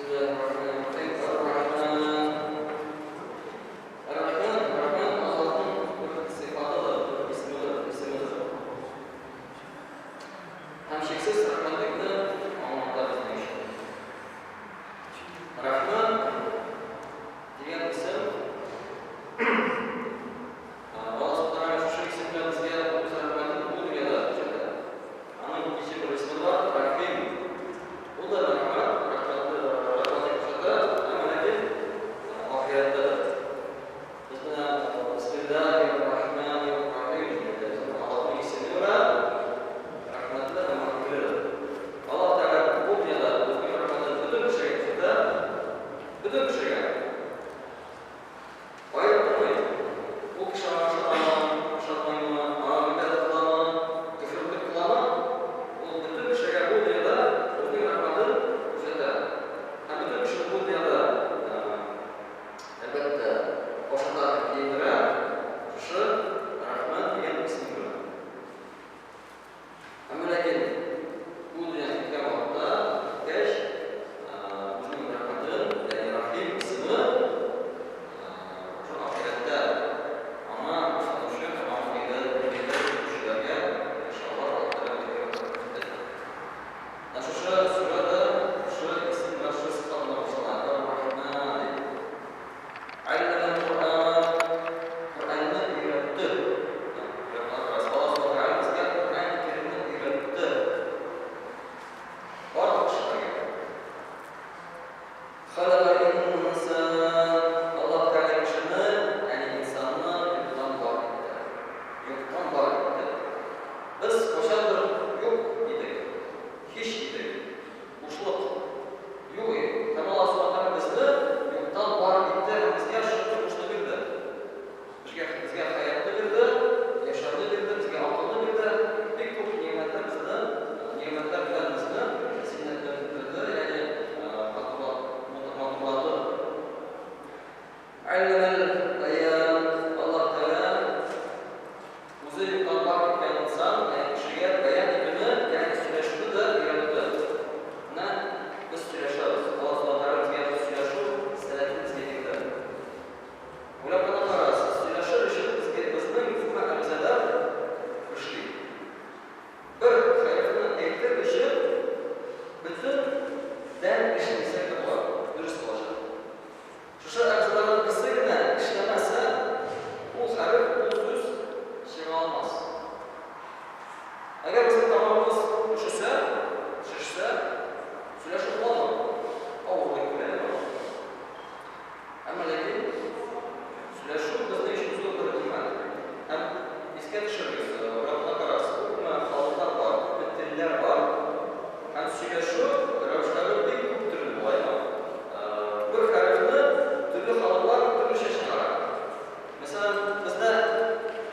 Бисмиллаһир-рахманир-рахим. Ар-Рахман. Ар-Рахман, Рахман Аллаһның бер сыйфатыдыр, бер исемедер, исемедер. Һәм чиксез рәхмәтлекне аңлата безнең өчен. Рахман дигән исем Аллаһ Субханаһу шушы исем белән безгә үз рәхмәтен бу дөньяда күрсәтә. Аның икенче бер исеме бар, Рахим. Ул да рәхмәт, рәхмәтле, рәхмәтен күрсәтә, әмма ләкин ахирәттә дә. Без менә Бисмиллаһир-рахманир-рахим дип әйтәбез. Аллаһның исеме белән рәхмәтле һәм рәхимле. Аллаһ Тәгалә бу дөньяда үзенең рәхмәтен бөтен кешегә күрсәтә, бөтен кешегә. Аерып тормый, ул кеше аңа ышанамы, ышанмыймы, аңа гыйбадәт кыламы, көферлек кыламы, ул бөтен кешегә бу дөньяда үзенең рәхмәтен күрсәтә. Һәм бөтен кешене бу дөньяда, әлбәттә, ашата һәм киендерә шушы Рахман дигән исем белән. Әмма ләкин бу дөнья киткән вакытта, киткәч, үзенең рәхмәтен, ягъни Рәхим исеме шул ахирәттә аңа ышанучы һәм аңа гыйбадәт итүчеләргә, иншалла, Аллаһ Тәгалә үзенең рәхмәтен күрсәтәчәк. Менә шушы сүрә дә шушы исем белән, шушы сыйфат белән башлана, Әр-Рахман дип. Алләмәл Коръән, Коръәнне өйрәтте. Аллаһ Субхану ва безгә Коръән Кәримне өйрәтте. Барлык кешеләргә. Халакал инсан, Аллаһ Тәгалә кешене, ягъни инсанны юктан бар итте. Юктан бар итте. Без кайчандыр юк идек, һич идек. Бушлык. Юк иде. Һәм Аллаһ Субхана Тәгалә безне юктан бар итте һәм безгә шул тормышны бирде. Безгә, безгә хәятны бирде, яшәүне бирде, безгә акылны бирде. Бик күп нигъмәтләр безне, нигъмәтләр белән безне зиннәтләндерде, ягъни матурлады. Алләмәл бәян, Аллаһ Тәгалә Үзе юктан бар иткән инсан, ягъни кешегә бәян итүне, ягъни сөйләшүне дә өйрәтте. Менә без сөйләшәбез. Аллаһ Субхана Тәгалә безгә сөйләшү сәләтен безгә бирде. Уйлап кына карагыз, сөйләшер өчен безгә безнең күпме әгъзалар эшли. Бер хәрефне әйтер өчен бөтен тән эшли дисәк тә була, дөрес булачак. Шушы әгъзаларның берсе генә эшләмәсә, ул хәреф, ул сүз чыга алмас. Әгәр безнең тамагыбыз өшесә, шешсә, сөйләшеп буламы? Авыр дип уйлыйм мин. Әмма ләкин сөйләшү безнең өчен зур бер нигъмәт. Һәм искә төшерегез, уйлап кына карагыз, күпме халыклар бар, күпме телләр бар, һәм сөйләшү рәвешләре бик күп төрле була, әйеме? Бер хәрефне төрле халыклар төрлечә чыгара. Мәсәлән, бездә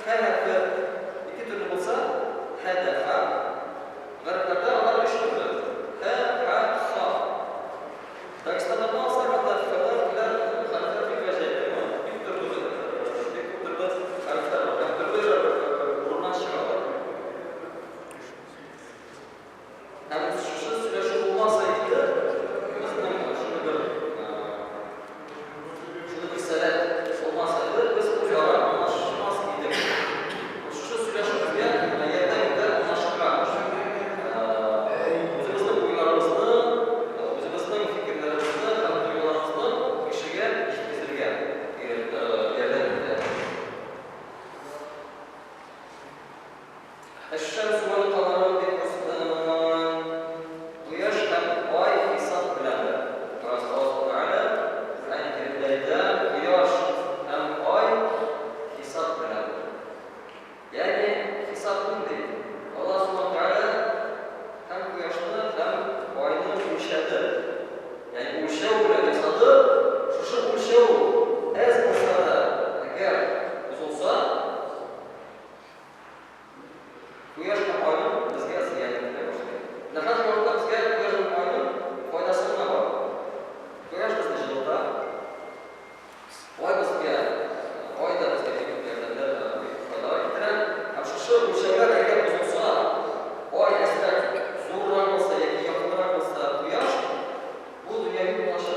хә хәрефе ике төрле булса, хә дә ха, гарәпләрдә алар өч төрле, хә, ха, ха. Дагестаннарны алсак, анда хәләр, хәләр, хәрефләр бик гаҗәеп, әйеме? Бик төрле, бик күп төрле хәрефләр бар һәм төрле урыннан чыгалар. Һәм шушы сөйләшү булмаса иде, безнең шундый бер шундый бер сәләт булмаса иде, без үзара аңлашмас идек. Шушы сөйләшү безгә ярдәм итә аңлашырга. Үзебезнең уйларыбызны, үзебезнең фикерләребезне һәм тойгыларыбызны кешегә җиткезергә ярдәм итә. Әш-шәмсу вәл-камару би-хусбан, Кояш һәм Ай хисап беләндер. Бераз Аллаһ Тәгалә Коръән Кәримдә әйтә, Кояш һәм Ай хисап беләндер. Ягъни хисап нинди? Аллаһ Субхана Тәгалә һәм кояшны, һәм Айны үлчәде. Ягъни үлчәү белән ясады. Шушы үлчәү әз булса да, әгәр бозылса, Кояш һәм Айның безгә зыян китерә башлый. Менә хәзерге вакытта безгә Кояш һәм Айның файдасы гына бар. Кояш безне җылыта, Ай безгә, Ай да безгә бик күп ярдәмнәр, бик күп файдалар китерә. Һәм шушы үлчәүләр әгәр бозылса, Ай әзрәк зуррак булса яки якынрак булса Кояш, бу дөнья юк булачак.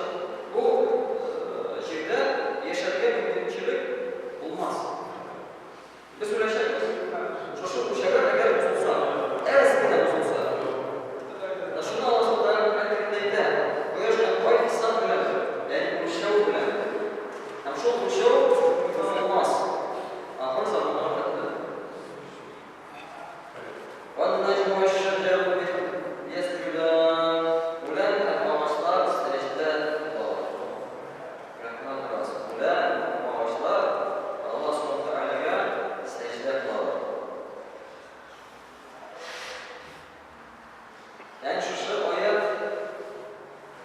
Ягъни шушы аять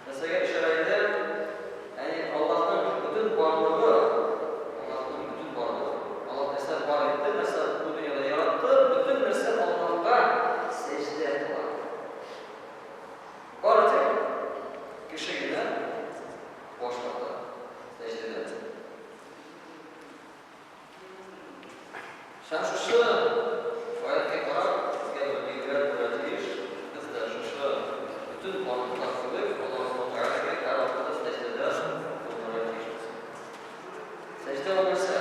нәрсәгә ишарә итә? Ягъни Аллаһның бөтен барлыгы, Аллаһның бөтен барлыгы. Аллаһ нәрсә бар итте, нәрсә бу дөньяда яратты, бөтен нәрсә Аллаһка сәҗдә кыла. Бары тик кеше генә баш тарта сәҗдәдән. Һәм шушы аятькә карап, безгә бер гыйбрәт булырга тиеш, без дә шушы бөтен барлыклар кебек Аллаһ Субхана Тәгаләгә һәрвакытта сәҗдәдә булырга тиешбез. Сәҗдә ул нәрсә?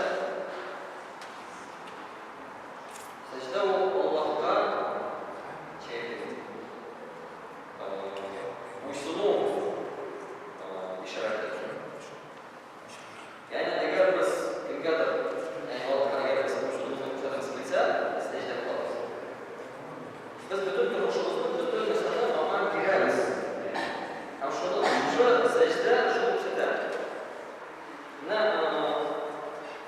Сәҗдә ул Аллаһка чәйли. Буйсыну ишарәте. Ягъни әгәр без кемгәдер, ягъни Аллаһка әгәр без буйсынуыбызны күрсәтәбез килсә, без сәҗдә кылабыз. Без бөтен тормышыбызны, бөтен нәрсәне аңа бирәбез. Һәм шуны шушы сәҗдә шуны күрсәтә. Менә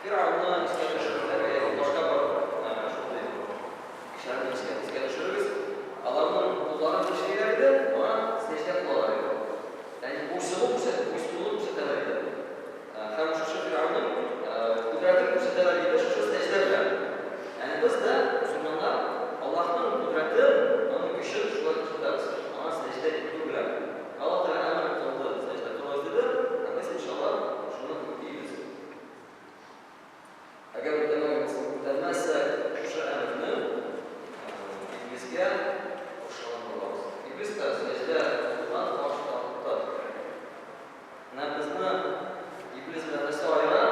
Фиргавнны искә төшерерләр яки башка бер шундый кешеләрне искә, искә төшерегез. Аларның кулларын нишлиләр иде? Аңа сәҗдә кылалар иде. Ягъни буйсыну күрсәт, буйсынуны күрсәтәләр иде. Һәм шушы Фиргавнның кодрәтен күрсәтәләр иде шушы сәҗдә белән. Ягъни без дә, мөселманнар, Аллаһның кодрәтен, аның көчен шулай күрсәтәбез, аңа сәҗдә итү белән. Аллаһ Тәгалә әмер кылды, сәҗдә кылыгыз диде, һәм без, иншалла, шуны үтибез. Әгәр үтәмәсәк шушы әмерне, Иблискә охшаган булабыз. Иблис тә сәҗдә кылудан баш тартты. Менә безне Иблис белән нәрсә аера?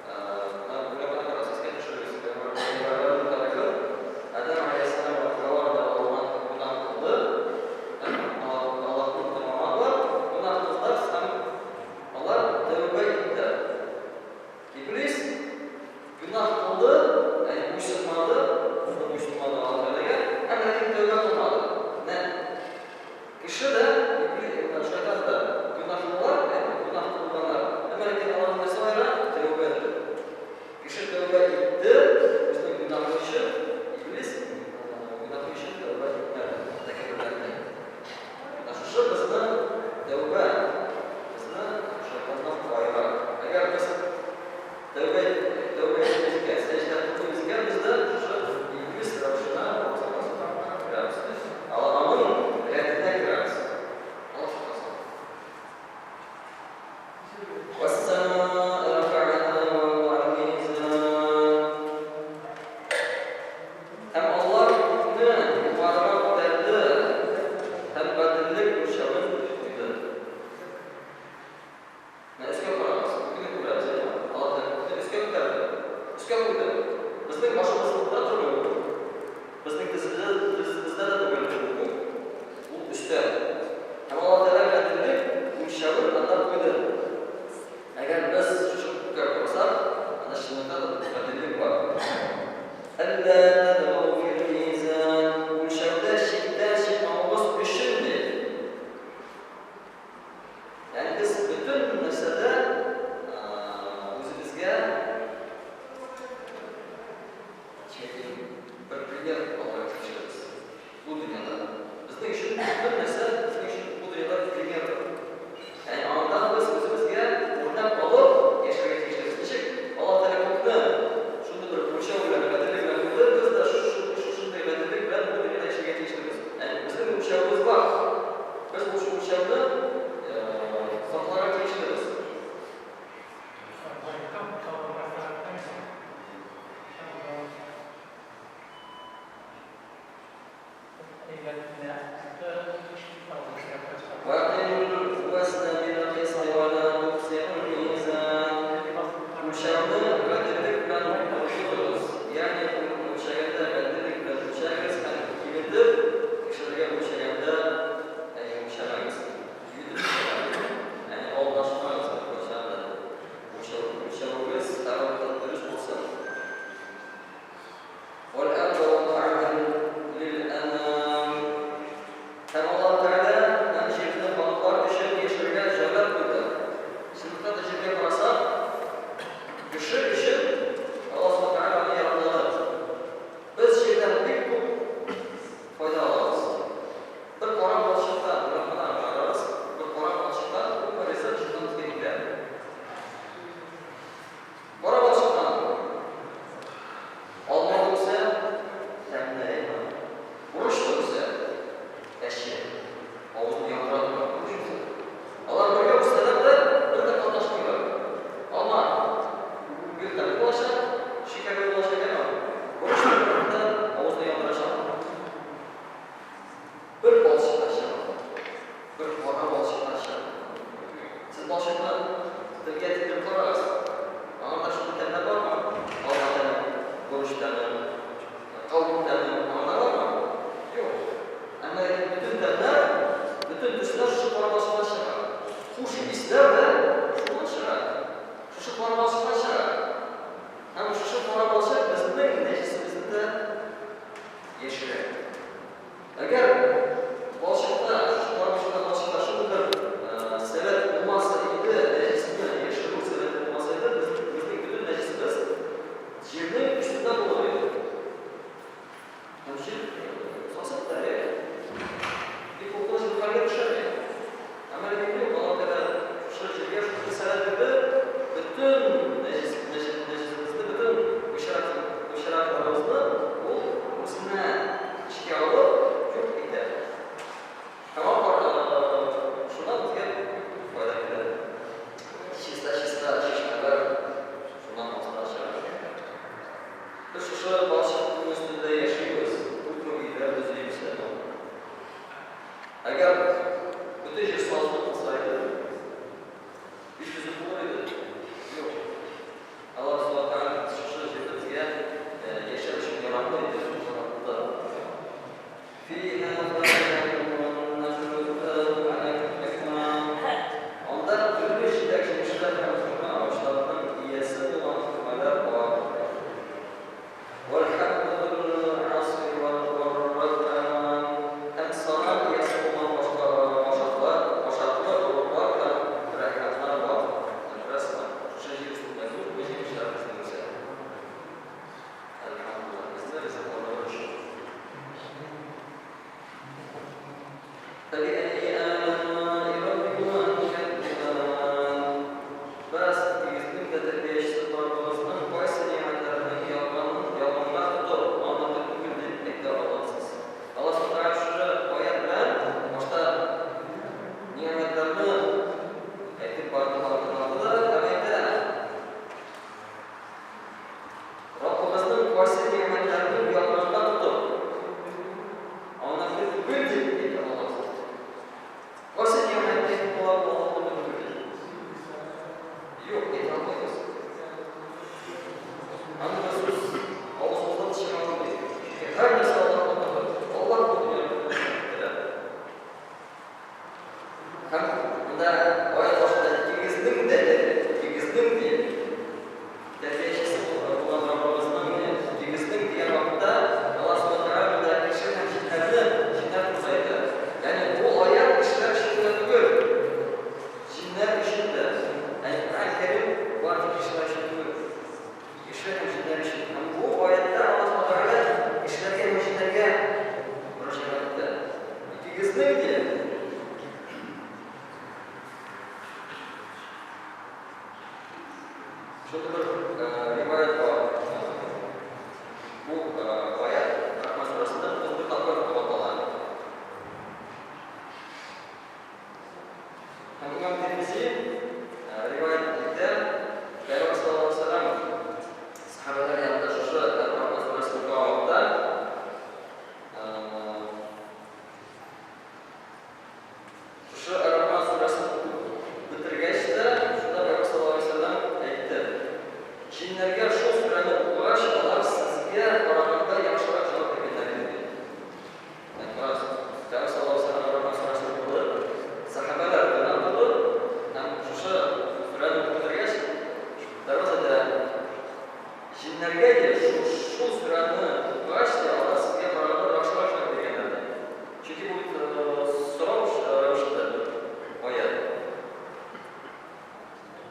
Менә уйлап кына карагыз, искә төшерегез, пәйгамбәрләрнең тарихын. Адәм галәйһиссәлам һәм Хава да Аллаһтан гөнаһ кылды һәм Аллаһны тыңламадылар, гөнаһ кылдылар һәм алар тәүбә итте. Иблис гөнаһ кылды, ягъни буйсынмады, ул буйсынмады Аллаһ Тәгаләгә, һәм ләкин тәүбә кылмады. Менә кеше дә, Иблис, шайтан да гөнаһлылар, ягъни гөнаһ кылганнар. Әмма ләкин аларны нәрсә аера? Тәүбәдер. Кеше тәүбә итте, үзенең гөнаһы өчен, Иблис гөнаһы өчен тәүбә итмәде, тәкәбберләнде. Менә шушы безне тәүбә, безне шайтаннан аера. Әгәр без тәүбә тәүбә итмибез икән, сәҗдә кылмыйбыз икән, без дә шушы иблис рәвешенә керәбез. Аның рәтенә керәбез. Алла сакласын. Вәссәмаә рәфәгәһә вә вәдә'әл-мизан. Һәм Аллаһ күкне югарыга күтәрде һәм гаделлек үлчәвен куйды. Менә өскә карагыз, күкне күрәбез, әйеме? Аллаһ Тәгалә күкне өскә күтәрде, өскә куйды. Безнең башыбызда тормый ул күк. Безнең тезебездә, тезебездә дә түгел ул күк. Ул өстә. Һәм Аллаһ Тәгалә гаделлек үлчәвен анда куйды. Әгәр без шушы күккә карасак, анда чынлыкта да гаделлек бар. Әллә тәтгау фил мизан, үлчәүдә чиктән чыкмавыгыз өчен ди. Ягъни без бөтен нәрсәдә үзебезгә бер пример алырга тиешбез. Бу дөньяда. Безнең өчен бөтен нәрсә безнең өчен бу дөньяда примердыр. Ягъни андан без үзебезгә үрнәк алып яшәргә тиешлебез. Ничек Аллаһ Тәгалә күкне шундый бер үлчәү белән, гаделлек белән куйды, без дә шушындый гаделлек белән бу дөньяда яшәргә тиешлебез. Ягъни безнең үлчәвебез бар. Без бу үлчәүне сакларга тиешлебез. Үлчәүне гаделлек белән тотыгыз, ягъни үлчәгәндә гаделлек белән үлчәгез һәм киметеп кешеләргә үлчәгәндә, ягъни үлчәмәгез. Киметеп үлчәмәгез, ягъни алдашмагыз беркайчан да. Үлчәвегез һәрвакыт дөрес булсын. Вәл-әрда вәдә'әһә лил-әнам. Һәм Аллаһ кирәк. Әгәр балчыкта, шушы барып чыккан балчыкта шундый бер сәләт булмаса иде, нәҗесне яшерү сәләте булмаса иде, без, безнең бөтен нәҗесебез җирнең өстендә булыр иде. Һәм җир сасып та иде. Бик куркыныч бер хәлгә төшәр иде. Әмма ләкин юк, Аллаһ Тәгалә шушы җиргә шундый сәләт бирде, бөтен нәҗес, нәҗес, нәҗесебезне, бөтен пычрак, пычракларыбызны ул үзенә Эчкә алып, юк итә. Һава шуннан безгә файда килә. Чиста-чиста чишмәләр шуннан аста чыга. Без шушы балчыкның өстендә яшибез, күпме өйләр төзибез әле. Әгәр бөтен җир сазлык булса иде, өй төзеп булыр иде? Юк. Аллаһ Субхана Тәгалә шушы җирне безгә яшәү өчен яраклы итеп яратты. Фиһа факиһатун ван-нахлу әкмам. Анда төрле җиләк-җимешләр һәм хөрмә агачларының иясе булган хөрмәләр бар. Вәл-хәббу зул-асфи вар-райхан. Һәм саран иясе булган башаклар, башаклы орлыклар һәм рәйханнар бар. Күрәсезме? Шушы җир өстендә күпме җимешләр безнең үсә. Әлхәмдулилла, безне ризыкландырыр өчен. Фәбиәйи алаи раббикума тукәззибан. Бәс, икегезнең дә тәрбиячесе Раббыгызның кайсы нигъмәтләренең ялганын ялганга тотып, аныкы түгел дип әйтә аласыз? Аллаһ Субхана Тәгалә шушы аять белән башта нигъмәтләрне әйтеп барды, барды, барды да һәм әйтә, Раббыгызның кайсы нигъмәтләренең ялганга тотып, аныкы түгел дип әйтә аласыз? Кайсы нигъмәтне әйтеп була бу Аллаһныкы түгел дип? Юк, әйтә алмыйбыз. Аны без үз авызыбыздан чыга алмыйбыз. Чөнки һәр нәрсә Аллаһныкы. Аллаһ бу дөньяны иттерә. Һәм монда аять башында икегезнең дә, икегезнең дә тәрбиячесе булган Раббыбызның икегезнең дигән вакытта Аллаһ Субхана Тәгалә монда кеше һәм җеннәрне, җеннәр турында әйтә. Ягъни бу аять кешеләр өчен генә түгел, җеннәр өчен дә. Ягъни Коръән Кәрим бары тик кешеләр өчен түгел. Кеше һәм җеннәр өчен. Һәм бу аятьтә Аллаһ Субхана Тәгалә кешеләргә һәм җеннәргә мөрәҗәгать итә. Икегезнең дә шундый бер риваять бар. Бу аять Рахман сүрәсендә 31 тапкыр кабатлана. Һәм имам Тирмизи риваять итә, Пәйгамбәр саллаллаһу алейһи ва сәлләм сәхабәләр янында шушы Әр-Рахман сүрәсен укыган вакытта, шушы Әр-Рахман сүрәсен укып бетергәч тә, шунда Пәйгамбәр саллаллаһу алейһи ва сәлләм әйтте, Җиннәргә шул сүрәне укыгач, алар сезгә караганда яхшырак җавап биргәннәр иде, диде. Пәйгамбәр саллаллаһу алейһи ва сәлләм Рахман сүрәсен укыды. Сәхабәләр тыңлап торды һәм шушы сүрәне укып бетергәч, Пәйгамбәр әйтә, Җеннәргә ди, шул сүрәне укыгач ди, алар сезгә караганда яхшырак җавап биргәннәр ди. Чөнки бу бит сорау рәвешендә аять.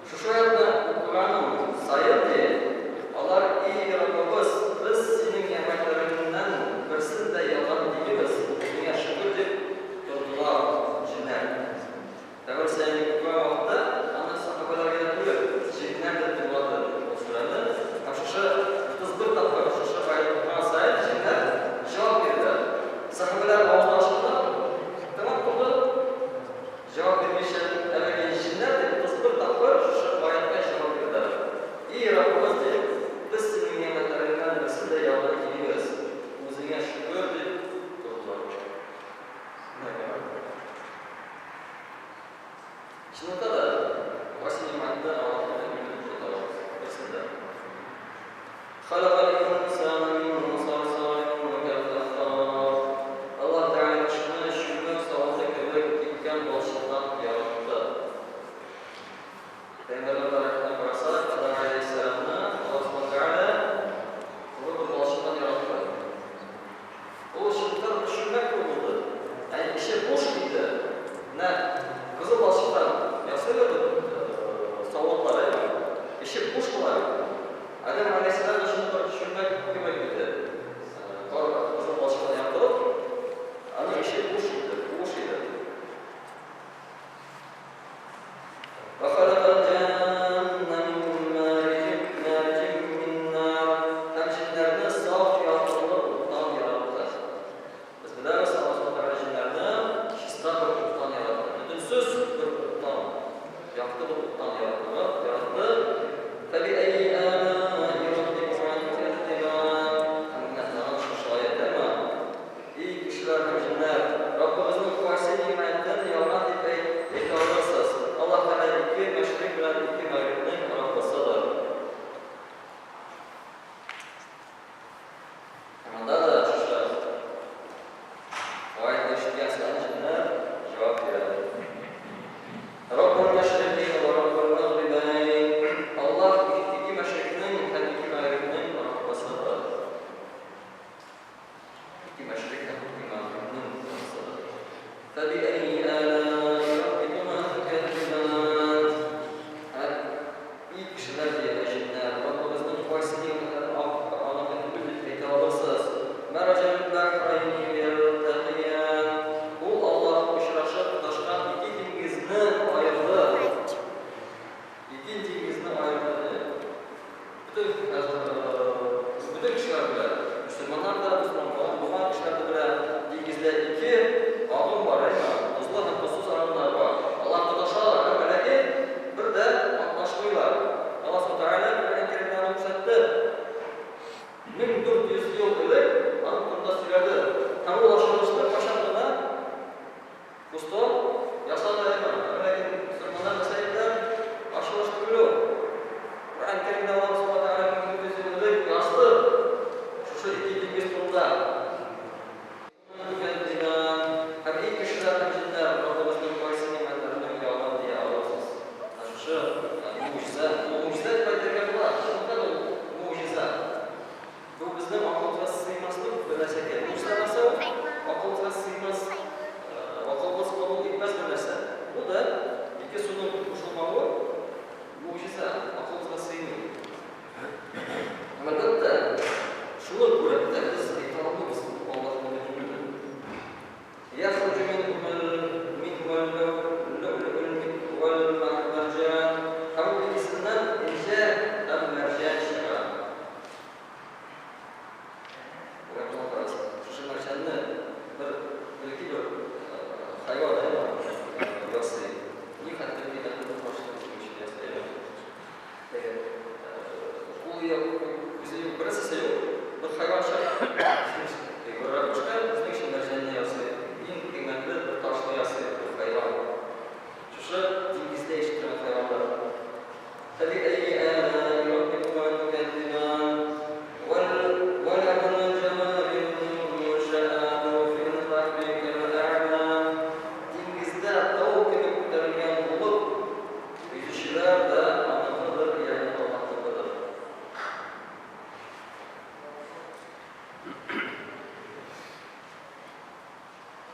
Шушы аятьне укыганым саен, ди, алар, И Раббыбыз, без Синең нигъмәтләреңнән берсен дә ялган димибез, Үзеңә шөкер, дип тордылар, җеннәр. Тәүбә ягъни укыган вакытта аны сәхабәләр генә түгел, җеннәр дә тыңлады ул сүрәне һәм шушы 31 тапкыр шушы аятьне укыган саен җеннәр җавап бирделәр. Сәхабәләр авызны ачып тыңлап торды. Җавап бирмичә, әлеге җеннәр дип 31 тапкыр шушы аятькә җавап бирделәр. И Раббыбыз, дип, без Синең нигъмәтләреңнән берсен дә ялган димибез, Үзеңә шөкер, дип тордылар. Чынлыкта да, кайсы нигъмәтне Аллаһның түгел дип тота алабыз? Берсен дә. Халәкәл-инсана мин салсалин кәл-фәххар. Аллаһ Тәгалә кешене чүлмәк савыты кебек кипкән балчыктан яратты. Пәйгамбәрләр тарихына карасак, Адам галәйһиссәламны Аллаһ Субхана Тәгалә коры бер балчыктан яратты. Ул кешеләр һәм җеннәр, Раббыгызның кайсы нигъмәтен ялган дип әйтә алырсыз? Аллаһ Тәгалә ике мәшрикъ белән ике мәгърибнең Раббысыдыр. Һәм анда да шушы аятьне ишеткән саен җеннәр җавап бирә. Раббул мәшрикыйн вә Раббул мәгърибәйн. Аллаһ ике мәшрикънең һәм ике мәгърибнең Раббысыдыр. Ике мәшрикъ һәм ике мәгърибнең Раббысыдыр. Фәбиәйи алаи раббикума тукәззибан. Һәм и кешеләр, ди, әй җеннәр, Раббыгызның кайсы нигъмәтләрен аныкы түгел дип әйтә алырсыз? Мәрәҗәл-бәхрәйни ялтәкыйян. Ул, Аллаһ, очрашып тоташкан ике диңгезне аерды. Ике диңгезне аерды, ди. Бөтен бөтен кешеләр белә, мөселманнар да, мөселман булмаган кешеләр дә белә, диңгездә ике агым бар, әйеме? Тозлы һәм тозсыз агымнар бар. Алар тоташалар, әмма ләкин бер дә катнашмыйлар. Аллаһ Субхана Тәгалә Коръән Кәримдә аны күрсәтте. 1400 ел элек аның турында сөйләде. Һәм ул ачылышны кайчан гына Кусто ясады әмма, ләкин мөселманнар нәрсә әйтәләр? Ачылыш түгел ул. Коръән Кәримдә Аллаһ Субхана Тәгалә 1400 ел элек язды шушы ике диңгез турында. Һәм эй кешеләр һәм җеннәр, Раббыгызның кайсы нигъмәтләренең ялган дия аласыз? Менә шушы могҗиза, бу могҗиза дип әйтергә була, чынлыкта да ул могҗиза. Бу безнең акылыбызга сыймаслык бер нәрсәкәй. Могҗиза нәрсә ул? Акылыбызга сыймас, акылыбыз кабул итмәс бер нәрсә. Бу да ике суның кушылмавы могҗиза, акылыбызга сыймый. Һәм әлбәттә, шуны күреп тә без әйтә алмыйбыз, бу Аллаһның түгелме? Яхруҗу минһумал луълуъ вәл мәрҗан. Һәм ул икесеннән энҗе һәм мәрҗән чыга. Уйлап кына карагыз, шушы мәрҗәнне бер бәлки бер хайван әйеме ясый. Ни хәтле кыйммәтле бер ташны үзенең өчен ясый, әйеме? Теге кулы юк, күзе юк, бернәрсәсе юк, бер хайван чыга. Бер ракушка үзенең өчен мәрҗәнне ясый, иң кыйммәтле бер ташны ясый бер хайван. Шушы диңгездә яши торган хайваннар. Фәбиәйи алаи раббикума тукәззибан. Вәләһул җәварил муншаату фил бәхри кәл-әгълам. Диңгездә тау кебек күтәрелгән булып, йөзүчеләр дә аныкыдыр, ягъни Аллаһныкыдыр.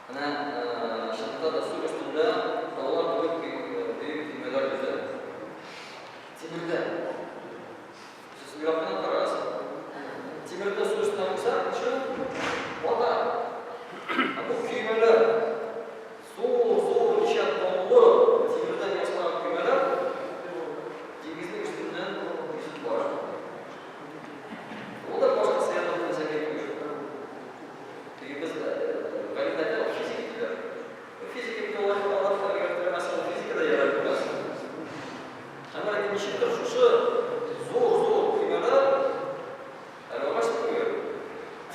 Менә чынлыкта да су өстендә таулар кебек бөек көймәләр йөзә. Тимердән. Сез уйлап кына карагыз. Тимерне су өстенә куйсаң, ничек? Бата. Ә бу көймәләр зур-зур ничә тонлы тимердән ясалган көймәләр диңгезнең өстеннән йөзеп бара. Ул да башка сыярлык нәрсәгә түгел. Теге без галимнәр дә физика диләр. Физика бит алар алар әгәр теләмәсә, ул физика да ярар булмас. Әмма ләкин ничектер шушы зур-зур көймәләр, әле агач түгел,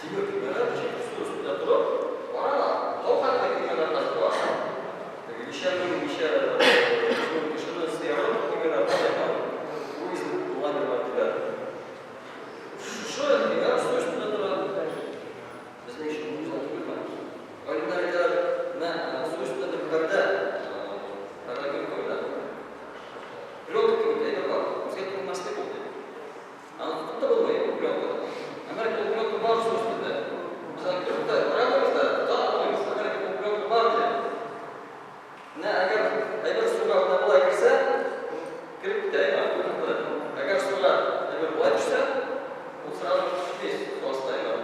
тимер көймәләр ничектер су өстендә торып баралар. Тау хәтле көймәләр хәзер бар. Теге ничә мең, ничә йөз мең кешене сыярлык көймәләр бар. Круиз лайнерлар диләр. Шушы көймәләр су өстендә тора. Безнең өчен могҗиза түгелме? Галимнәр әйтәләр, менә су өстендә бер пәрдә, пәрдә кебек күренә. Пленка кебек әйбер бар, күзгә күренмәслек ул ди. Аны тотып та булмый ул пленканы. Әмма ләкин ул пленка бар су өстендә. Без аны күреп тә, күрә алмыйбыз да, тота алмыйбыз. Әмма ләкин ул пленка бар ди. Менә әгәр әйбер суга менә болай керсә, кереп китә, әйме? Әгәр суга әйбер болай төшсә, ул сразу төшми су астына, әйме?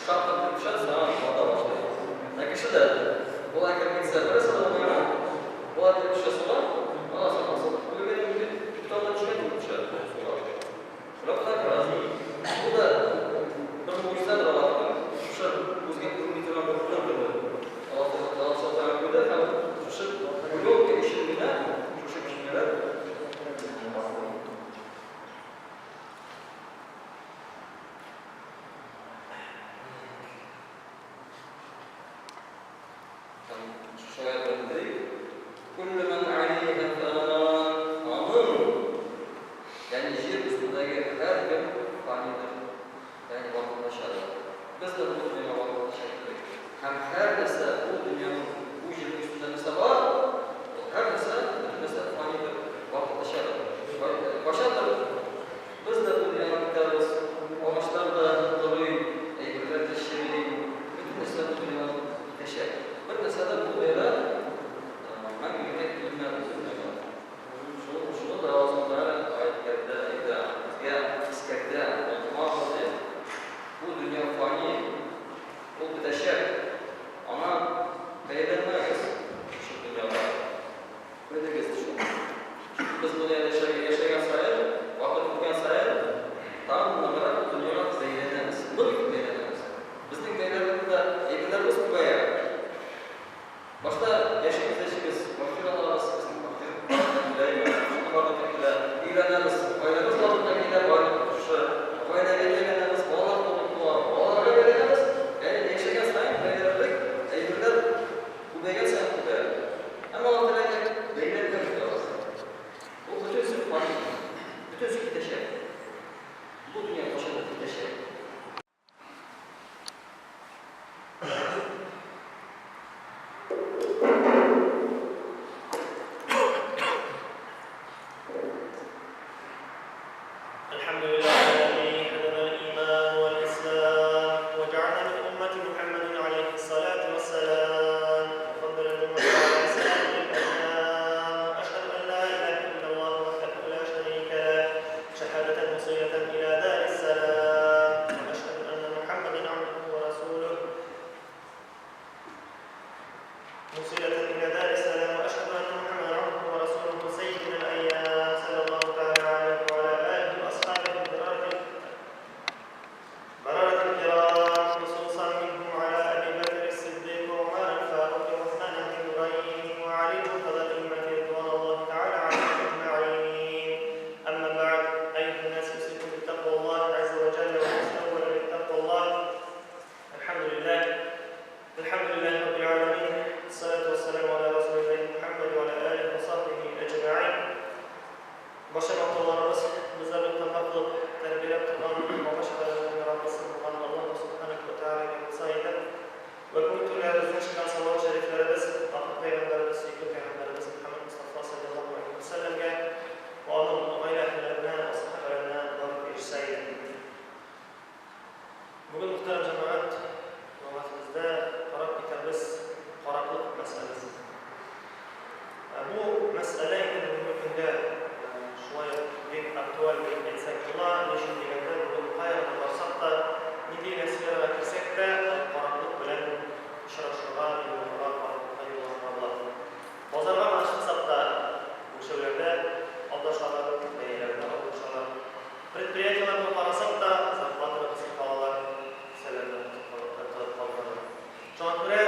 Шактый килеп төшә, сразу бата башлый. Ә кеше дә болай кереп китсә, берәрсе дә булмый аңа. Болай килеп төшә суга, ана сакласын, үлергә дә мөмкин. Күптән төшкән кебек төшә суга. Шулай кына керә. Бу да бер могҗизадыр Аллаһның. Шушы күзгә күренми торган бер пленка бу. Аллаһ Тәгалә куйды һәм шушы пленка өчен генә шушы кечкенәләр басыла. Шушы аять белән бетерик. Күлле мән алейһа фан, аның, ягъни җир өстендәге һәркем фанидыр, ягъни вакытлычадыр. Без дә бу дөньяга вакытлыча килдек. Һәм һәр нәрсә бу дөньяның, бу җирнең өстендә нәрсә бар, ул һәр нәрсә, бөтен нәрсә фанидыр, вакытлычадыр. Кайчандыр без дә бу дөньядан китәрбез, агачлар да корый, әйберләр дә чери, бөтен нәрсә бу дөньядан китәчәк. Бер нәрсә дә бу дөньяда мәңгелеккә килмәде бу дөньяга. Шуны, шуны да Аллаһ Тәгалә аятьләрдә әйтә, безгә искәртә, онытмагыз дип. Бу дөнья фани, ул бетәчәк. Аңа бәяләнмәгез шушы дөньяда. Белегез шуны. Чөнки без бу дөньяда яшәргә яшәгән саен, вакыт үткән саен, тагын ныграк бу дөньяга бәйләнәбез, нык итеп бәйләнәбез. Безнең бәйләнү дә әйберләребез күбәя. Башта яшибез, яшибез, квартира алабыз, безнең квартира барлыкка килә, машина барлыкка килә, өйләнәбез, гаиләбез барлыкка килә, байлык шушы гаиләгә бәйләнәбез, балалар туып туа, балаларга бәйләнәбез. Ягъни яшәгән саен бәйләнерлек әйберләр күбәйгән саен күбәя. Әмма Аллаһ Тәгалә әйтә, бәйләнмәгез аларга. Ул бөтенесе фани, бөтенесе китәчәк. Бу дөнья кайчандыр китәчәк. الحمد لله الذي هدانا الإيمان والإسلام وجعلنا من أمة محمد عليه الصلاة والسلام وفضل الأمة على سائر الأنام أشهد أن لا إله إلا الله وحده لا شريك له شهادة مصية إلى دار السلام وأشهد أن محمدا عبده ورسوله موصلة إلى دار السلام وأشهد أن محمدا عبده ورسوله سيدنا الأيام صلى الله تعالى عليه وعلى آله وأصحابه بررة بررة الكرام خصوصا منهم على أبي بكر الصديق وعمر الفاروق وعثمان بن النورين وعلي المرتضى الأئمة رضوان الله تعالى عليهم أجمعين أما بعد أيها الناس أوصيكم بتقوى الله عز وجل ونفسي أولا بتقوى الله الحمد لله الحمد لله رب العالمين الصلاة والسلام على رسول الله محمد وعلى آله وصحبه أجمعين Барча мактауларыбыз безләрне тыңлап кылып, тәрбияләп торган баба-чагаларыбызның Раббысы булган Аллаһу Субханәһү вә Тәгаләгә булса иде. Вә күңел түрләребездән чыккан салават шәрифләребез ахыр пәйгамбәребез, сөекле пәйгамбәребез Мөхәммәд Мостафа салләллаһу галәйһи вә сәлләмгә вә аның гаилә әһелләренә вә сәхабәләренә барып ирешсә иде. Бүген, мөхтәрәм җәмәгать, вәгазебездә карап китәрбез караклык мәсьәләсен. Бу мәсьәлә инде бүгенге көндә шулай ук бик актуаль дип әйтсәк була. Ни өчен дигәндә, бүген кая гына барсак та, нинди генә сферага керсәк тә, караклык белән очрашырга, юлыгырга, караклыкка юлыгырга була. Базарга гына чыксак та, үлчәүләрдә алдашалар, бәяләрдә алдашалар. Предприятиеләрне карасак та, зарплатаны кысып калалар, кесәләрне кысып калдыралар. Шуңа күрә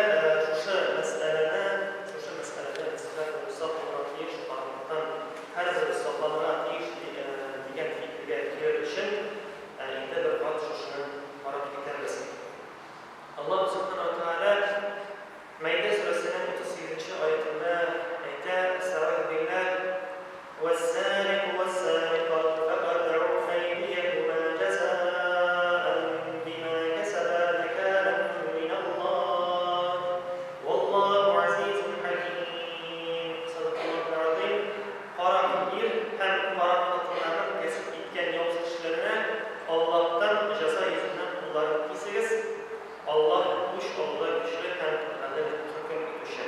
шушы мәсьәләне, шушы мәсьәләдә без һәрберебез сак булырга тиеш, караклыктан һәрберебез сакланырга тиеш дигән фикергә килер өчен инде бер кат шушыны карап китәрбез. Аллаһу Сүбхәнәһү вә Тәгалә Мәидә сүрәсенең 38 нче аятендә әйтә, Әстәгыйзү билләһ, Вәссарику вәссарикату фәкътәу әйдияһума җәзаән бима кәсәбә нәкәлән минәллаһ, валлаһу гәзизун хәким. Садакаллаһул гәзыйм. Карак ир һәм карак хатыннарның кәсеп иткән явыз эшләренә Аллаһтан җәза йөзеннән кулларын кисегез, Аллаһ үч алуда көчле һәм гадел хөкем итүче.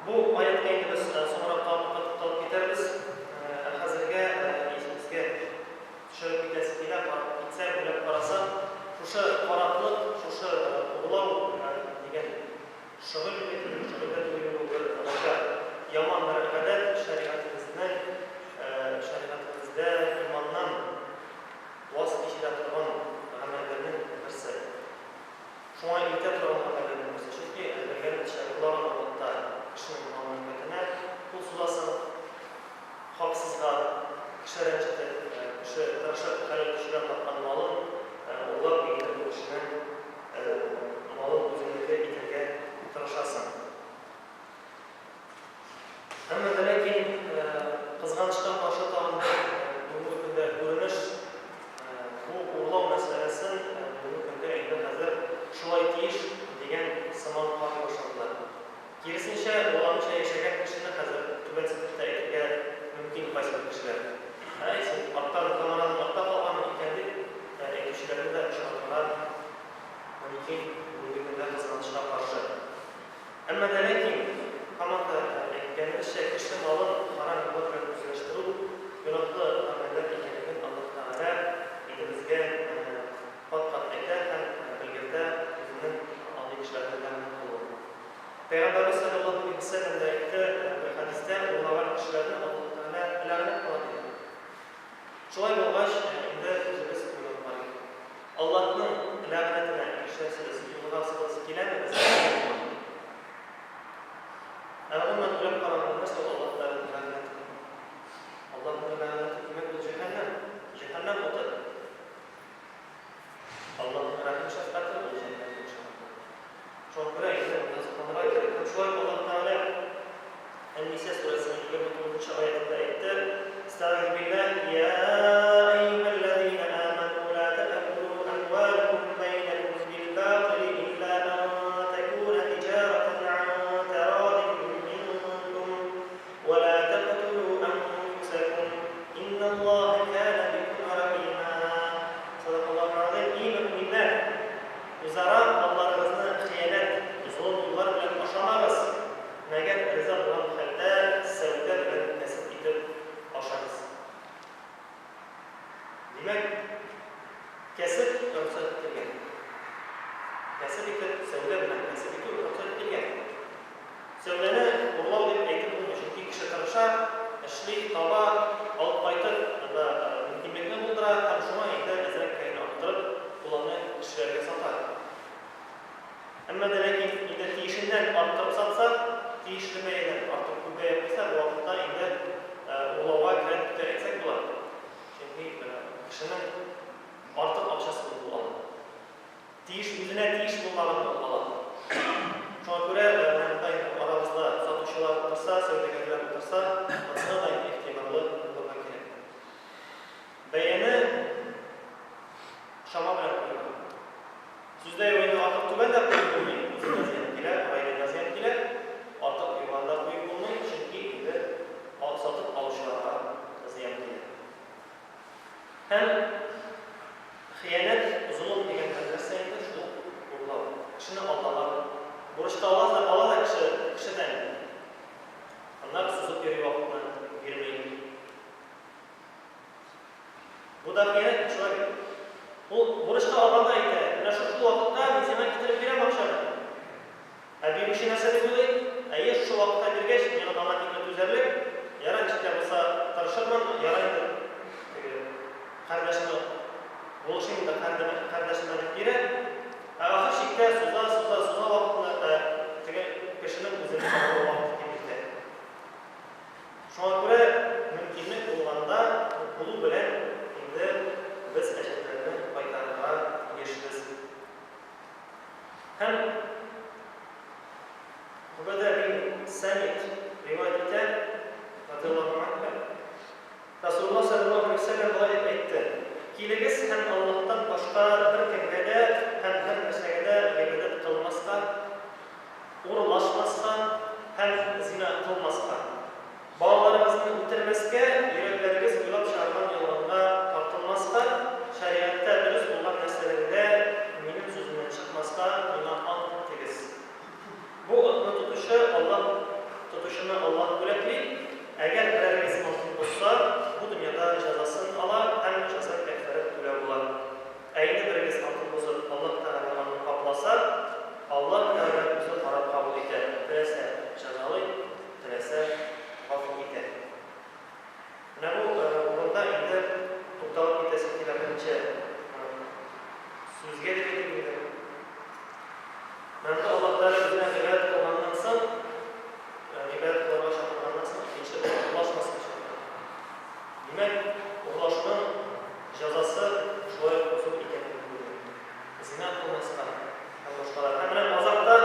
Бу аятькә инде без соңрак тагын бер кат тукталып китәрбез. Ә хәзергә исебезгә төшереп китәсе килә, карап китсәк, уйлап карасак, шушы караклык, шушы урлау дигән шөгыль дип әйтим, шөгыль дә түгел инде ул, бер начар, яман бер гадәт, шәригатебезнең, шәригатебездә иманнан ваз кичерә торган гамәлләрнең берсе. Шуңа илтә торган гамәлләрнең берсе. Чөнки, белгәнебезчә, урлаган вакытта кешенең мал-мөлкәтенә кул сузасың, хаксызга, кеше рәнҗетеп, кеше тырышып, хәләл көч белән тапкан малын урлап, инде бу кешенең малын үзеңнеке итәргә Үзенчә, уйламыйча яшәгән кешене хәзер түбәнсетеп тә әйтергә мөмкин кайсыбер кешеләр. Әй, син арттан, заманадан артта калганмын икән дип әйтүчеләрне дә очратырга мөмкин бүгенге көндә, кызганычка каршы. Әмма дә ләкин, һаман да әйткәнебезчә, кеше малын харам юллар белән үзләштерү гөнаһлы гамәлләр икәнлеген Аллаһ Тәгалә инде безгә кат-кат әйтә һәм белгертә үзенең андый кешеләрне ләгънәт кылуын. Пәйгамбәребез салләллаһу галәйһи вә сәлләм дә әйтте бер хәдистә, Урлаган кешеләрне Аллаһ Тәгалә ләгънәт кыла, диде. Шулай булгач, инде үзебез уйлап карыйк. Аллаһның ләгънәтенә ирешәсебез, юлыгасыбыз киләме безнең, юкмы? Ә гомумән уйлап караганда, нәрсә ул Аллаһ Тәгаләнең ләгънәте? Аллаһның ләгънәте, димәк, ул җәһәннәм, җәһәннәм уты. Аллаһның рәхим-шәфкате ул җәннәт йомшаклыгы. Шуңа күрә инде моннан сакланырга кирәк. Һәм шулай ук Аллаһ Тәгалә Ән-Ниса сүрәсенең 29 нчы аятендә әйтте, Әстәгыйзү билләһ, Йә әйюһәлләзинә амәнү лә тәәкүлү әмваләкүм бәйнәкүм бил-батили илля ән тәкүнә тиҗарәтән ан тәрадин минкүм вә лә тәктүлү әнфүсәкүм, инналлаһә кәнә бикүм рәхимә. Садакаллаһул газыйм. И мөэминнәр! Үзара малларыгызны хыянәт, золым юллар белән ашамагыз, мәгәр риза булган хәлдә сәүдә белән кәсеп итеп ашагыз. Димәк, кәсеп рөхсәт ителгән. Кәсеп итеп, сәүдә белән кәсеп итү рөхсәт ителгән. Сәүдәне урлау дип әйтеп булмый, чөнки кеше тырыша, эшли, таба, алып кайтып, анда мөмкинлекне булдыра һәм шуңа инде әзрәк кенә генә арттырып, ул аны кешеләргә сата. Әмма дә ләкин инде тиешеннән арттырып сатса, тиешле бәядән артык күп бәя куйса, бу вакытта инде урлауга керә дип тә әйтсәк була. Чөнки кешенең артык акчасы булды ул аның. Тиеш, үзенә тиеш булмаганны ул ала. Шуңа күрә менә монда инде арабызда сатучылар утырса, сәүдәгәрләр утырса, монысына да инде игътибарлы булырга кирәк. Бәяне чама белән куярга. Сүздә юк инде артык түбән дә куеп булмый, үзеңә зыян килә, гаиләңә зыян килә. Артык югары да куеп булмый, чөнки инде сатып алучыларга зыян килә. Һәм хыянәт, золым дигән һәр нәрсә инде шул урлау. Кешене алдалар. Бурычка ала да, ала да кеше кешедән. Аннары сузып йөри вакытны, бирми. Бу да хыянәт бит, шулай бит. Ул бурычка алганда әйтә, менә шушы вакытта мин сиңа китереп бирәм акчаны. Ә бирүче нәрсә дип уйлый? Әйе, шушы вакытка биргәч, миңа аңа тикле түзәрлек, ярар, ничек тә булса тырышырмын, ярар инде, теге кардәшемә булышыйм инде, кардәшемә дип бирә. Ә ахыр чиктә суза, суза, суза вакытны, ә теге кешенең үзенең авыру вакыты килеп җитә. Шуңа күрә мөмкинлек булганда, булу белән инде без әҗәтләрне кайтарырга тиешбез. Һәм Гобәдә бин Самит риваять итә, радиаллаһу анһу, Расулуллаһ салләллаһу галәйһи вә сәлләм болай дип әйтте, Килегез һәм Аллаһтан башка беркемгә дә һәм бернәрсәгә дә гыйбадәт кылмаска, урлашмаска һәм зина кылмаска. Балаларыгызны үтермәскә, йөрәкләрегез уйлап чыгарган ялганга тартылмаска, шәригатьтә дөрес булган нәрсәләрдә минем сүземнән чыкмаска миңа ант итегез. Бу антны тотучы Аллаһ тотучыны Аллаһ бүләкли, әгәр берәрегез антын бозса, бу дөньяда җәзасын ала һәм җәза кәффарәт түләү була. Ә инде берегез антын бозып, Аллаһ Тәгалә аны капласа, Аллаһ Тәгалә үзе карар кабул итә, теләсә, җәзалый, Теләсә, гафу итә. Менә бу урында инде тукталып китәсем килә берничә сүзгә дип әйтим инде. Менә монда Аллаһ Тәгалә үзенә гыйбадәт кылганнан соң, гыйбадәт кылырга чакырганнан соң, икенче бер урлашмаска чакыра. Димәк, урлашуның җәзасы шулай ук зур икәнлеген күрдек. Зина кылмаска һәм башкалар. Һәм менә азакта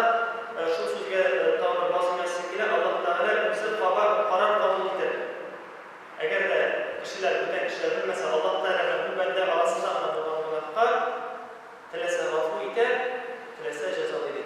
шул сүзгә тагын бер басым ясыйм килә, Аллаһ Тәгалә үзе кабар карар кабул итеп, әгәр дә кешеләр, бүтән кешеләр белмәсә, Аллаһ Тәгалә белән бу бәндә арасында гына булган гөнаһка теләсә гафу итә, теләсә җәзалый ди.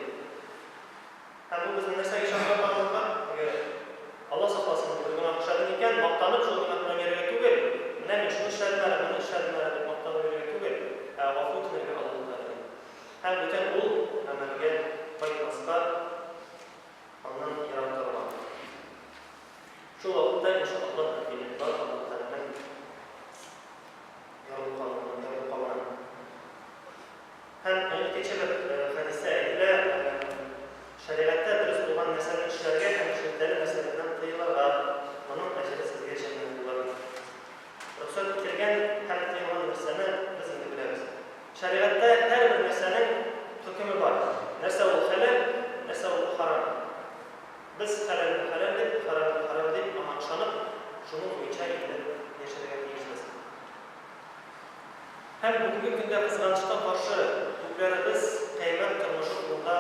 көндә, кызганычка каршы, күпләребез кыямәт тормышы турында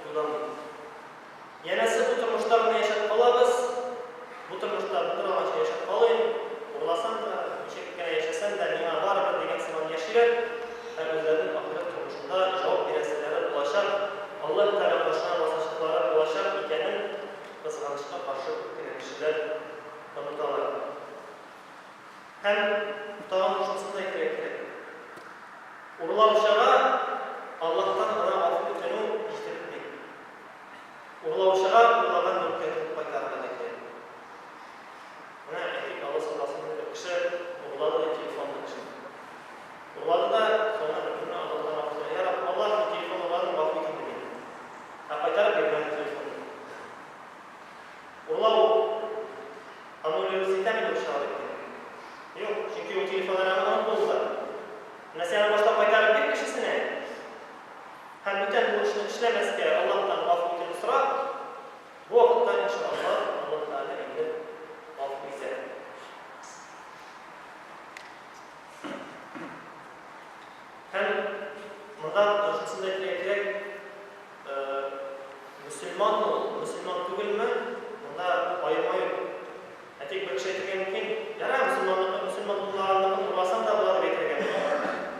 уйламый. Янәсе, бу тормышта гына яшәп калабыз, бу тормышта булдыра алганча яшәп калыйм, урласам да, ничек кенә яшәсәм дә, миңа барыбер дигән сыман яшиләр, ә үзләренең ахирәт тормышында җавап бирәселәре булачак, Аллаһ Тәгалә каршына басачаклары булачак икәнен, кызганычка каршы, күп кенә кешеләр оныталар. Һәм тагын шунысын да әйтергә кирәк, урлаучыга Аллаһтан гына гафу үтенү җитеп бетми. Урлаучыга урлаган мөлкәтен кайтарырга да кирәк. Менә, әйтик, Алла сакласын, бер кеше урлады ди телефонны кешенең. Урлады да, соңыннан бер көнне Аллаһтан гафу сорый, Я Раббым, Аллаһ, мин телефон урладым, гафу ит инде мине. Ә кайтарып бирмәде телефонны. Урлау аннулироваться итәме инде ул чыга бит инде? Юк, чөнки ул телефон әле аның кулында. Менә син аны башта кайтарып бир кешесенә. Һәм бүтән бу эшне эшләмәскә Аллаһтан гафу үтенеп сора, бу вакытта, иншаАллаһ, Аллаһ Тәгалә инде гафу итә. Һәм монда шунысын да әйтергә кирәк, мөселманмы ул, мөселман түгелме, монда аерма юк. Әйтик, бер кеше әйтергә мөмкин, Ярар, мөселманныкы, мөселман булмаганныкын урласам да була, дип әйтергә мөмкин.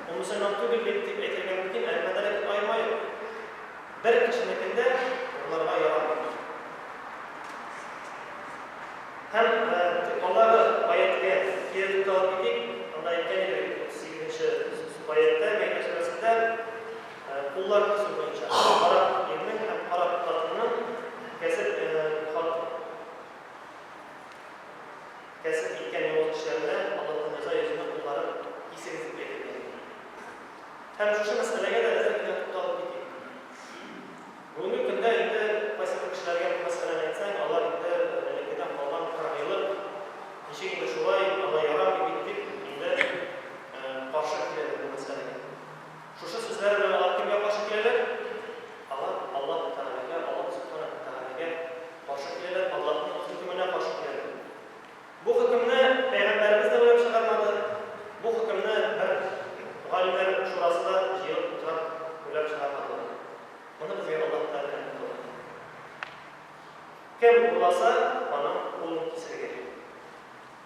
Ул мөселман түгел бит, дип әйтергә мөмкин, әмма дә ләкин аерма юк. Бер кешенекен дә урларга ярамый. Һәм алдагы аятькә кире тукталып китик. Анда әйткән идек бит, 38 нче аятьтә, Мәида сүрәсендә, куллар кисү буенча, карак ирнең һәм карак хатынның кәсеп Кәсеп иткән явыз эшләренә Аллаһтан җәза йөзеннән кулларын кисегез дип әйтелгән иде. Һәм шушы мәсьәләгә дә әзрәк кенә тукталып китик. Бүгенге көндә инде кайсыбер кешеләргә бу мәсьәләне әйтсәң, алар инде элеккедән калган кыргыйлык, ничек инде шулай, алай ярамый бит дип инде каршы киләләр бу мәсьәләгә. Шушы сүзләре белән алар кемгә каршы киләләр? Алар Аллаһ Тәгаләгә, Аллаһ Сүбхәнәһү вә Тәгаләгә каршы киләләр, Аллаһның хөкеменә каршы киләләр. Бу хөкемне пәйгамбәребез дә уйлап чыгармады, бу хөкемне бер галимнәр шурасы да җыелып утырып уйлап чыгармадылар. Моны безгә Аллаһ Тәгалә әмер кылды. Кем урласа, аның кулын кисергә.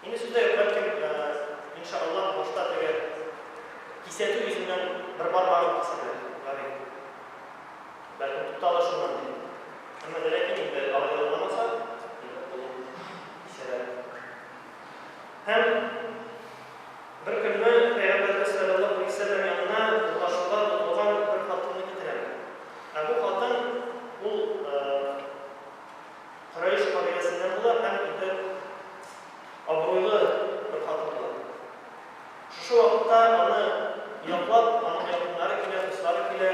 Инде сүз дә юк, бәлкем, инша Аллаһ, башта теге кисәтү йөзеннән бер бармагын кисәрләр, ярый. Бәлкем, тукталыр шуннан дип. Әмма дә ләкин инде алай да аңламаса, инде кулын кисәләр. Һәм бер көнне Пәйгамбәребез салләллаһу галәйһи ва сәлләм янына урлашуга тотылган бер хатынны китерәләр. Ә бу хатын ул Корәйш кабиләсеннән була һәм инде абруйлы бер хатын була. Шушы вакытта аны яклап, аның якыннары килә, дуслары килә,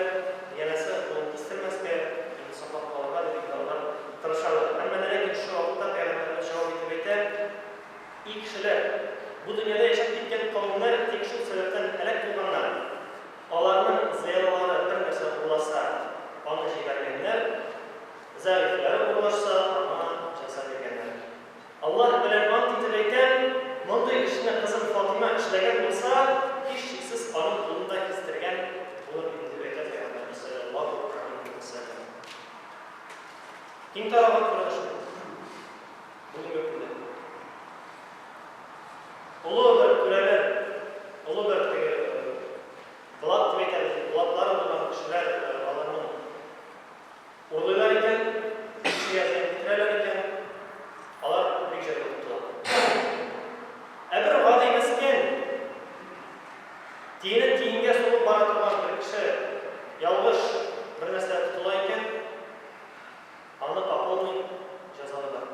янәсе, кулын кистермәскә, инде саклап калырга дип инде алар тырышалар. Әмма дә ләкин шушы вакытта пәйгамбәребез җавап итеп әйтә, И кешеләр! Бу дөньяда яшәп киткән кавемнәр тик шул сәбәптән һәлак булганнар, аларның зыялылары бер нәрсә урласа, аны җибәргәннәр, Зәгыйфьләре урлашса, аңа җәза биргәннәр. Аллаһ белән ант итеп әйтәм, мондый эшне кызым Фатыйма эшләгән булса, һичшиксез аның кулын да кистергән булыр идем, дип әйтә Пәйгамбәребез салләллаһу галәйһи вә сәлләм. Киң таралган күренеш бу бүгенге көндә. Олы бер түрәләр, олы бер теге блат дип әйтәбез, блатлары булган кешеләр аларның Урлыйлар икән, кешегә зыян китерәләр икән, алар бик җайлы тотыла. Ә бер гади мескен, тиенен тиенгә сугып бара торган бер кеше ялгыш бер нәрсәдә тотыла икән, аны по полной җәзалыйлар.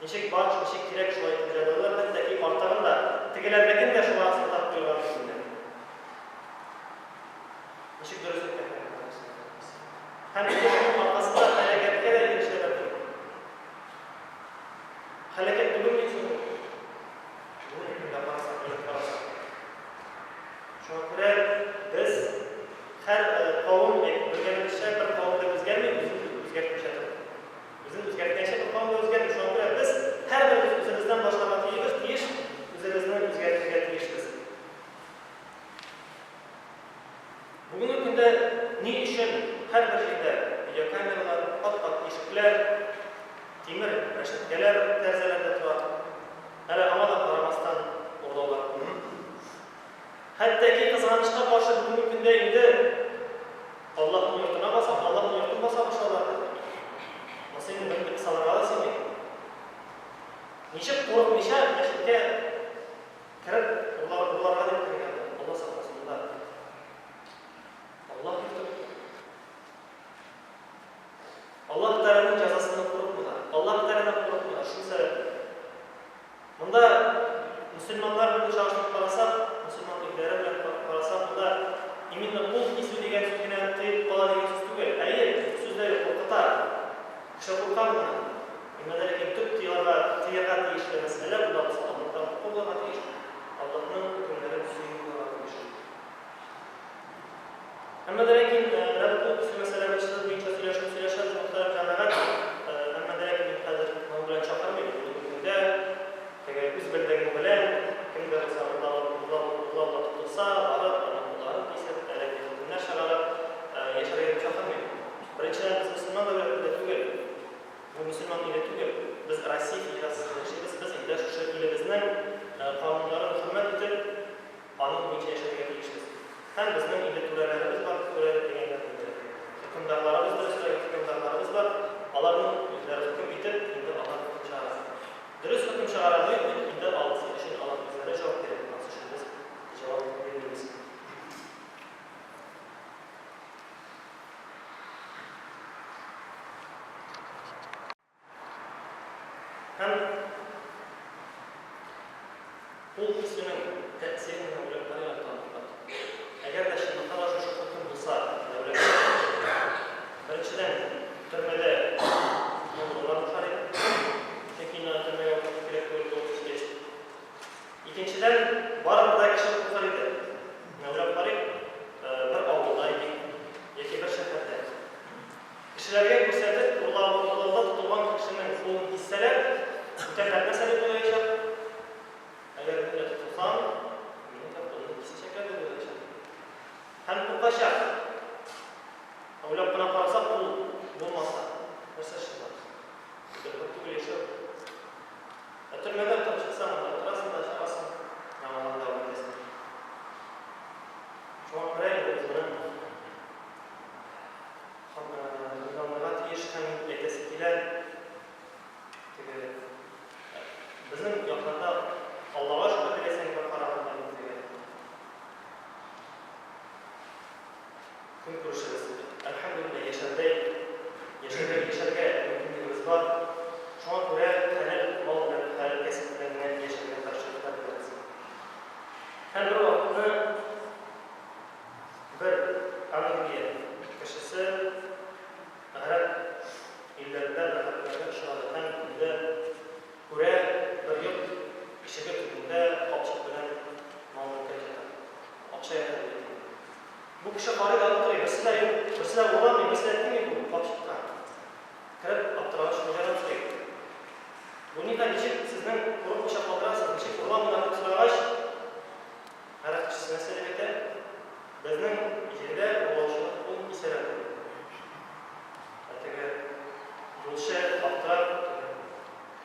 Ничек бар, ничек кирәк, шулай итеп җәзалыйлар, хәтта ки артыгын да. Рәшәткәләр тәрәзәләрдә тора. Әле аңа да карамастан урлаулар күп. Хәтта ки, кызганычка каршы, бүгенге көндә инде Аллаһның йортына баса, Аллаһның йортын баса башладылар да. Монысы инде бернинди кысаларга да сыймый. Ничек курыкмыйча мәчеткә кереп урлар, урларга дип кергән, Алла сакласын, монда Аллаһ йорты бит. Аллаһ Тәгаләнең җәзасыннан курыкмыйлар. Аллаһ Тәгаләдән курыкмыйлар, шул сәбәпле. Монда мөселманнар белән чагыштырып карасак, мөселман илләре белән карасак, монда именно кул кисү дигән сүз генә тыеп кала дигән сүз түгел. Әйе, бу сүзләр куркыта. Кеше курка моннан. Әмма дә ләкин төп тыярга, тыярга тиешле мәсьәлә монда булса Аллаһтан курку булырга тиеш, Аллаһның хөкемнәрен сөю булырга тиеш. Әмма дә ләкин менә бу кул кисү мәсьәлә буенча сөйләшеп сөйләшәбез, мөхтәрәм җәмәгать. Әмма дә ләкин мин хәзер моның белән чакырмыйм. Бүгенге көндә теге үз белдегең белән кем дә булса урлап, урлап, урлауда тотылса, барып, аның кулларын кисеп, әллә нинди хөкемнәр чыгарып, яшәргә дип чакырмыйм. Беренчедән, без мөселман дәүләтендә түгел. Бу мөселман иле түгел. Без Россия Федерациясендә яшибез. Без инде шушы илебезнең кануннарын хөрмәт итеп, Аның буенча яшәргә тиешбез. Һәм безнең инде түрәләребез бар, түрә дигәннәр инде, хөкемдарларыбыз, дөресрәге, хөкемдарларыбыз бар, аларның үзләре хөкем итеп, инде алар хөкем чыгара. Дөрес хөкем чыгарамы, юкмы, инде алысы өчен алар үзләре җавап бирә, анысы өчен без җавап бирмибез. Һәм ул кисүнең тәэсирен генә уйлап карыйк әле тагын бер кат. Әгәр дә чынлыкта да шушы хөкем булса, дәүләттә, беренчедән, төрмәдә күпме урыннар бушар иде. Чөнки инде аны төрмәгә утырту кирәк түгел кул кискәч. Икенчедән, барыбер дә кеше куркыр иде. Менә уйлап карыйк, бер авылда әйтик, яки бер шәһәрдә. Кешеләргә күрсәтеп, урлау, урлауда тотылган кешенең кулын киссәләр, бүтәннәр нәрсә дип уйлаячак? Әгәр мин дә тотылсам, минем дә кулымны кисәчәкләр дип уйлаячак. Һәм куркачак. Ә уйлап кына карасак, кул булмаса, нәрсә эшли алабыз? Бөтен түгел яшәү. Ә төрмәдә утырып чыксаң, анда утырасың да чыгасың, яңадан дәвам итәсең. Шуңа күрә инде без моны Уйланырга тиеш һәм әйтәсе килә, теге безнең якларда Аллага шөкер теләсәң бер караганда инде теге көнкүрешебез, әлхәмдүлилләһ, яшәрдәй, яшәргә, яшәргә мөмкинлегебез бар. Шуңа күрә хәләл мал белән, хәләл кәсеп белән генә яшәргә тырышырга беләбез. Һәм бервакытны Бер Англия кешесе гарәп илләрендә бер хакимәткә очрады һәм инде күрә, бер йорт ишеге төбендә капчык белән мал-мөлкәт ята. Акча ята дип әйтик инде. Бу кеше карый да аптырый, берсе дә юк, берсе дә урламый, берсе дә тими бу капчыкка. Кереп, аптырагач, хуҗадан сорый. Бу никадәр, ничек сезнең курыкмыйча калдырасыз, ничек урламыйлар дип сорагач, Гарәп кешесе нәрсә дип әйтә? Безнең җирдә урлаучыны кул кисәләр, ди. Ә теге юлчы аптырап, теге,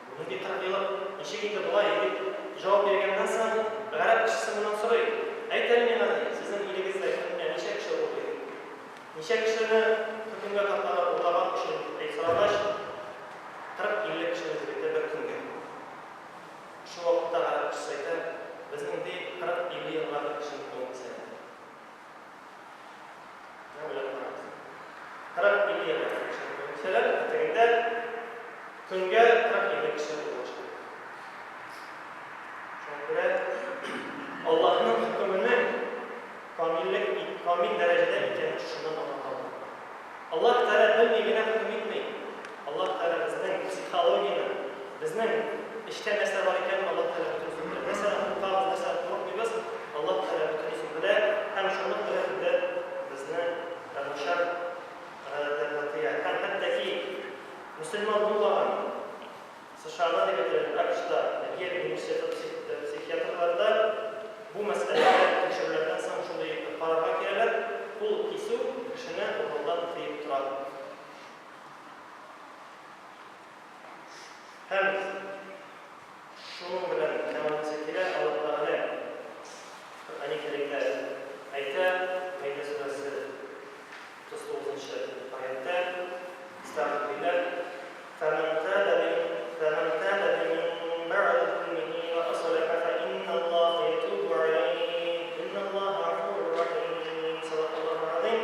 бу нинди кыргыйлык, ничек инде болай, дип җавап биргәннән соң, гарәп кешесе моннан сорый, Әйт әле миңа, ди, сезнең илегездә көненә ничә кеше урлый, ди. Ничә кешене хөкемгә тарталар урлаган өчен, дип сорагач, 40-50 кешене, дип әйтә, бер көнгә. Шул вакытта гарәп кешесе әйтә, Безнең, ди, 40-50 елга бер кешенең кулын кисәләр. Менә уйлап карагыз. 40-50 елга бер кешенең кулын кисәләр, ә тегендә көнгә 40-50 кеше урлаша. Шуңа күрә Аллаһның хөкеменең камиллек, камил дәрәҗәдә икәнен шушыннан аңларга була. Аллаһ Тәгалә белми генә хөкем итми. Аллаһ Тәгалә безнең психологияне, безнең эчтә нәрсә бар икәнен Аллаһ Тәгалә бөтенесен белә. Нәрсәдән куркабыз, нәрсәдән курыкмыйбыз, Аллаһ Тәгалә бөтенесен белә һәм шуның белән инде безне начар гадәтләрдән тыя. Һәм хәтта ки мөселман булмаган США-да дип әйтелә, АКШта, Йель университеты психиатрлары да бу мәсьәләдә тикшерүләрдән соң шундый карарга киләләр, кул кисү кешене урлаудан тыеп тора. Һәм шуның белән тәмамлыйсы килә, Аллаһ Тәгалә Коръәни Кәримдә әйтә, Мәидә сүрәсе 39 нчы аятьтә, Әстәгъфируллаһ, Фәмән тәбә мин фәмән тәбә мин бәгъде зулмихи вә асләхә фәинналлаһа ятубу аләйһ, инналлаһа гафурур рәхим. Садакаллаһул газыйм.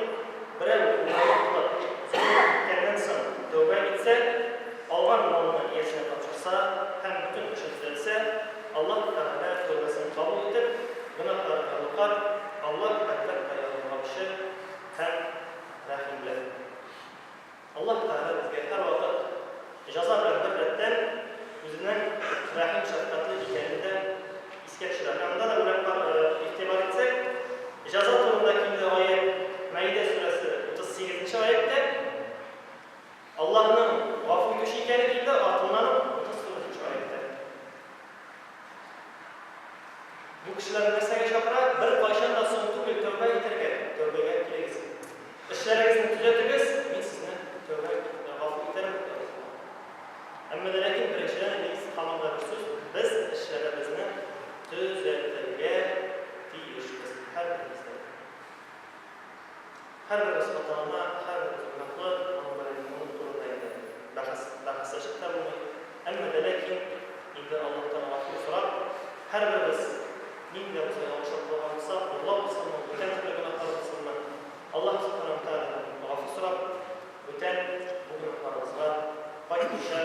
Берәү угрылык кылып, золым иткәннән соң тәүбә итсә, алган малны иясенә тапшырса һәм бөтен эшен төзәтсә, Аллаһ Тәгалә тәүбәсен кабул итеп, гөнаһларын ярлыкар, Аллаһ, әлбәттә, ярлыкаучы һәм Рәхимле. Аллаһ Тәгалә безгә һәрвакыт җәза белән беррәттән Үзенең рәхим-шәфкатьле икәнен дә искә төшерә. Менә монда да уйлап игътибар итсәк, җәза турында килде аять Мәидә сүрәсе 38 нче аятьтә. Аллаһның гафу итүче икәне килде артыннан ук 39 нчы аятьтә. Бу кешеләрне нәрсәгә чакыра? Беркайчан да соң түгел тәүбә итәргә, тәүбәгә килегез. Эшләрегезне төзәтегез, мин сезне тәүбә гафу итәрмен, дип язылган. Әмма дә ләкин беренчедән инде һаман да бер сүз, без эшләребезне төзәтергә тиешбез, һәрберебез дә. Һәрберебез хаталана, һәрберебез гөнаһлы, моның белән моның турында инде бәхәс, бәхәсләшеп тә булмый. Әмма дә ләкин инде Аллаһтан гафу сорап, һәрберебез нинди дә булса ялгышлык кылган булсак, урлау булсынмы, бүтән төрле гөнаһлар булсынмы, Аллаһ Сүбхәнәһү вә Тәгаләдән гафу сорап, бүтән бу гөнаһларыбызга кайтмыйча,